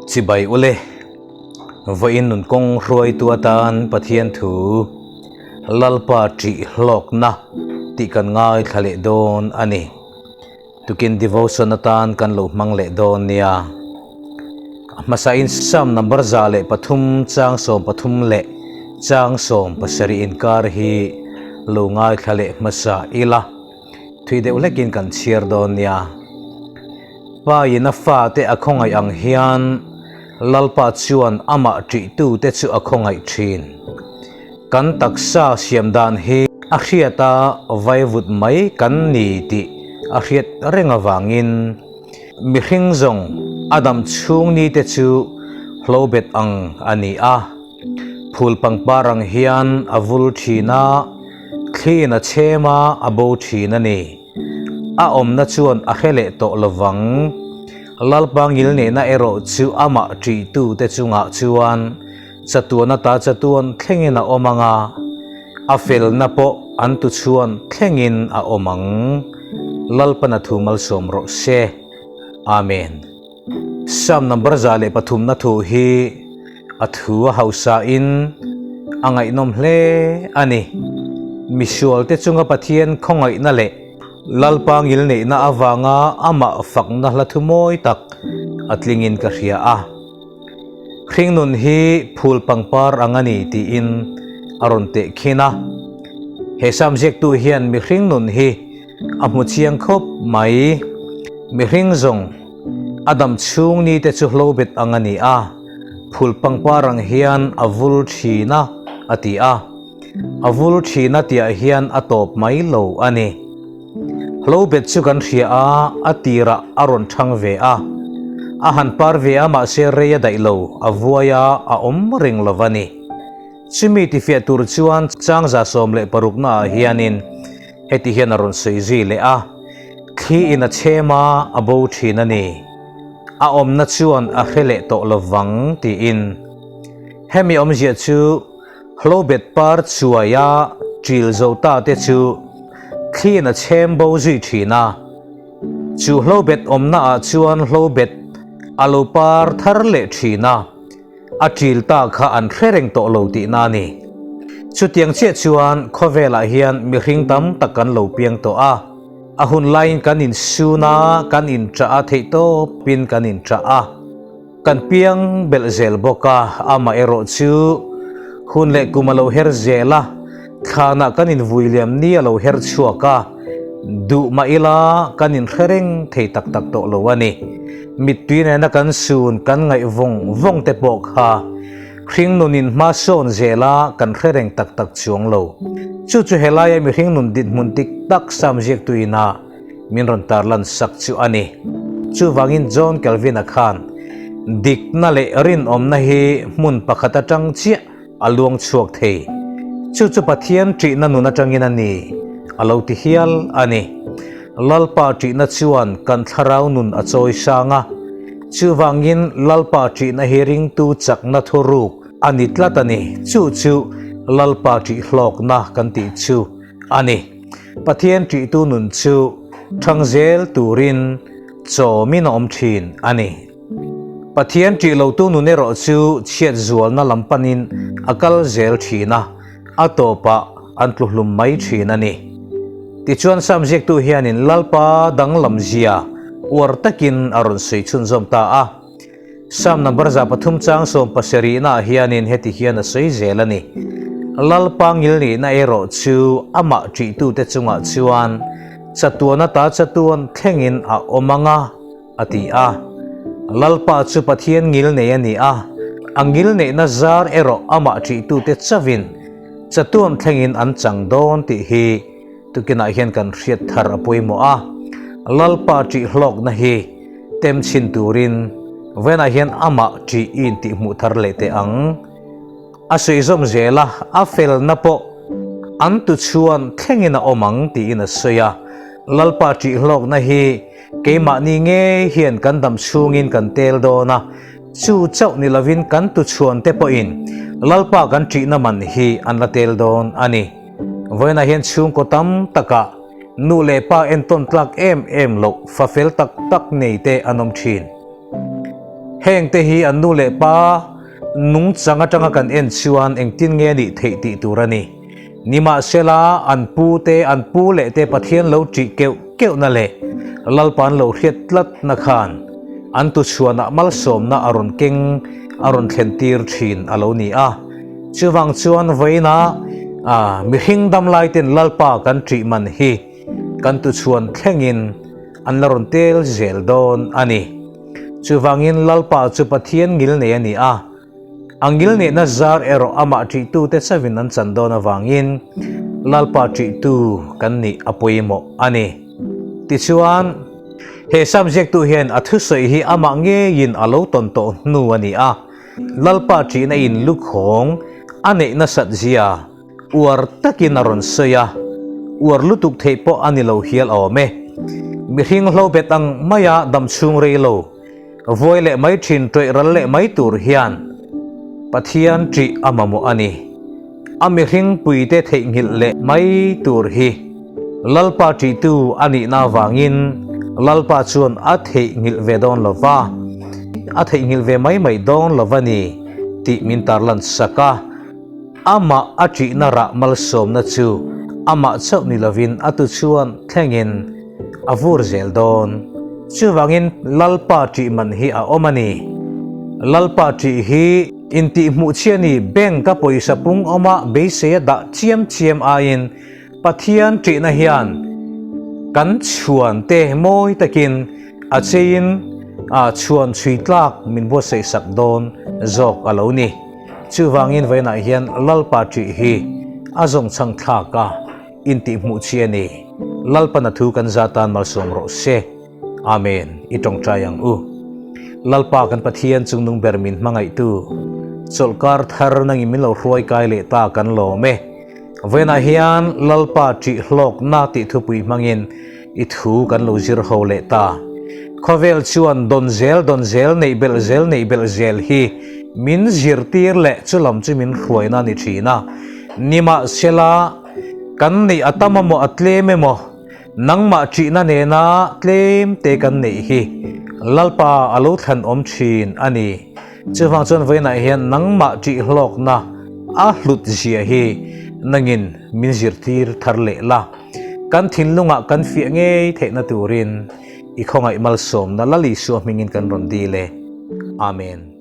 Chibai ule, vawiin nun kawng hruaitu atan Pathian thu Lalpa ṭih hlawkna tih kan ngaithla leh dawn a ni. Tukin devotion atan kan lo hmang leh dawn nia. A hmasain Psalm number 103 chang 13 leh chang 17 inkar hi lo ngaithla leh hmasa ila. Thui deuh hlekin kan chhiar dawn nia. Pa in a fate a khawngaih ang hian Lalpa chuan amah ṭihtute chu a khawngaih ṭhin. Kan taksa siam dan hi a hriata vaivut mai kan ni tih a hriat reng avangin mihring zawng a dam chhung nite chu hlobet ang a ni a. Phul pangpar ang hian a vul ṭhin a, thliin a chhem a, a bo ṭhin a ni. A awmna chuan a hre leh tawh lovang. Lalpa ngilneihna erawh chu amah ṭihtute chungah chuan chatuan ata chatuan thlengin a awm ang a, a felna pawh an tuchhuan thlengin a awm ang. Lalpan a thu malsawm rawh se. Amen. Psalm number 103 na thu hi a thu a hausa in a ngaihnawm hle a ni. Misualte chunga Pathian khawngaihna leh Lalpa ngilneihna avanga amah fakna hla thu mawi tak a tlingin ka hria a. Hringnun hi phul pangpar ang a ni tiin a rawn tehkhin a. He Psalm ziaktu hian mihringnun hi A hmu chiang khawp mai. Mihring zawng a dam chhung ni te chu hlobet ang a ni a, phul pangpar ang hian a vul thin a, a ti a. A vul thin a tihah hian a tawp mai lo a ni. Hlobet chu kan hria a, a tirah a rawn thang ve a. A han par ve a mahse rei a daih lo, a vuai a, a awm reng lo a ni. Chumi tifiah tur chuan changza 16 naah hianin heti hian a rawn sawi zui leh a, Thli in a chhem a, a bo thin a ni. A awmna chuan a hre leh tawh lovang tiin. Hemi awmzia chu hlobet par chuaia ṭil zo ta te chu thli in a chhem bo zui thin a. Chu hlobet awmna ah chuan hlobet a lo par thar leh thin a. A ṭil ta kha an hre reng tawh lo tihna a ni. Chutiang chiah chuan khawvelah hian mihring tam tak kan lo piang tawh a. A hun laiin kan insun a, kan inṭah a, theihtawpin kan inṭah a. Kan piang belh zel bawk a, amaherawh chu hun leh kum a lo her zel a, thlanah kan invui liam ni a lo her chhuak a, duh mah ila kan inhre reng thei tak tak tawh lo a ni. Mittui nena kan sun kan ngaih vawng vawng te pawh kha hringnun in hma sawn zela kan hre reng tak tak chuang lo. Chu chu helaia mihring nun dinhmun dik tak Sam ziaktu ina min rawn tarlan sak chu a ni. Chuvangin John Calvin-a khan dikna leh rinawmna hi hmun pakhat atang chiah a luang chhuak thei. Chu chu Pathian ṭihna nun aṭangin a ni, a lo ti hial a ni. Lalpa ṭihna chuan kan thlarau nun a chawi sang a, chuvangin Lalpa ṭihna hi ringtu chakna thuruk a ni tlat a ni. Chu chu Lalpa ṭih hlawkna kan tih chu a ni. Pathian ṭihtu nun chu ṭhang zel turin chawmin a awm ṭhin a ni. Pathian ṭih lotu nun erawh chu chhiat zualna lam panin a kal zel ṭhin a, a tawpah an tluhlum mai ṭhin a ni. Tichuan Sam ziaktu hianin Lalpa danglam zia uar takin a rawn sawi chhunzawm ta a. Sam number 300 chang 70 naah hianin heti hian a sawi zel a ni, Lalpa ngilnihna erawh chu amah ṭihtute chungah chuan chatuan ata chatuan thlengin a awm ang a, A ti a. Lalpa chu Pathian ngilnei a ni a, a ngilneihna zar erawh amah ṭihtute chauhin chatuan thlengin an chang dawn tih hi tukinah hian kan hriat thar a pawimawh a. Lalpa ṭih hlawkna hi tem chhin turin vawiinah hian amah ṭih i intihhmuh thar leh teh ang. A sawi zawm zel a, a felna pawh an tuchhuan thlengin a awm ang tiin a sawi a. Lalpa ṭih hlawkna hi Keimahni ngei hian kan dam chhungin kan tel dawn a, chu chauh ni lovin kan tuchhuante pawhin Lalpa kan ṭihna man hi an la tel dawn a ni. Vawiinah hian chhungkaw tam takah nu leh pa entawn tlak em em loh fa fel tak tak nei te an awm ṭhin. Hengte hi an nu leh pa nungchang atanga kan en chuan engtin nge nih theih tih tur a ni. Nimahsela, an pu te, an pu leh te Pathian lo ṭih keuh keuhna leh Lalpa an lo hriat tlatna khan an tuchhuanah malsawmna a rawn keng a rawn thlen tir ṭhin a lo ni a. Chuvang chuan vawiinah mihring damlaiten Lalpa kan ṭih man hi kan tuchhuan thlengin an la rawn tel zel dawn a ni. Chuvangin Lalpa chu Pathian ngilnei a ni a, a ngilneihna zar erawh amah ṭihtute chauhin an chan dawn avangin Lalpa ṭihtu kan nih a pawimawh a ni. Tichuan, he subject-tu hian a thusawi hi amah ngeiin a lo tawn tawh hnu a ni a, Lalpa ṭihna in lukhawng a neih nasat zia Uar takin a rawn sawi a, uar lutuk theih pawh a ni lo hial awm e. Mihring hlo bet ang maia dam chhung rei lo, vuai leh mai thin tawih ral leh mai tur hian Pathian ṭih a mamawh a ni. A mihring puite theihnghilh leh mai tur hi Lalpa ṭihtu a nihna avangin Lalpa chuan a theihnghilh ve dawn lo va, a theihnghilh ve mai mai dawn lo va ni tih min tarlan sak a. Amah a ṭihna rah malsawmna chu amah chauh ni lovin a tuchhuan thlengin a vur zel dawn. Chuvangin Lalpa ṭih man hi a awm a ni. Lalpa ṭih hi intihhmuh chhia ni bank a pawisa pung awma beisei a dah chiam chiam aiin Pathian ṭihna hian kan chhuan te mawi takin a cheiin a chhuan chhui tlak min buatsaih sak dawn zawk a lo ni. Chuvangin vawiinah hian Lalpa ṭih hi a zawngchhang thlak a intihhmuh chi a ni. Lalpan a thu kan za tan malsawm rawh se. Amen. I tawngtai ang u. Lalpa kan Pathian chungnung ber min hmangaihtu, chawlhkar thar nangin min lo hruai kai leh ta kan lawm e. Vawiinah hian Lalpa ṭih hlawkna tih thupui hmangin i thu kan lo zir ho leh ta. Khawvel chuan dawn zel dawn zel neih belh zel neih belh zel hi min zirtir leh chu lam chu min hruaina a ni thin a. Nimahsela, kan neih a tam emaw a tlem emaw, nangmah ṭihna nena tlem te kan neih hi Lalpa a lo thlan awm thin a ni. Chuvang chuan vawiinah hian nangmah ṭih hlawkna a hlut zia hi nangin min zirtir thar leh la. Kan thinlungah kan fiah ngei theihna turin i khawngaih malsawmna Lal Isua hmingin kan rawn dil e. Amen.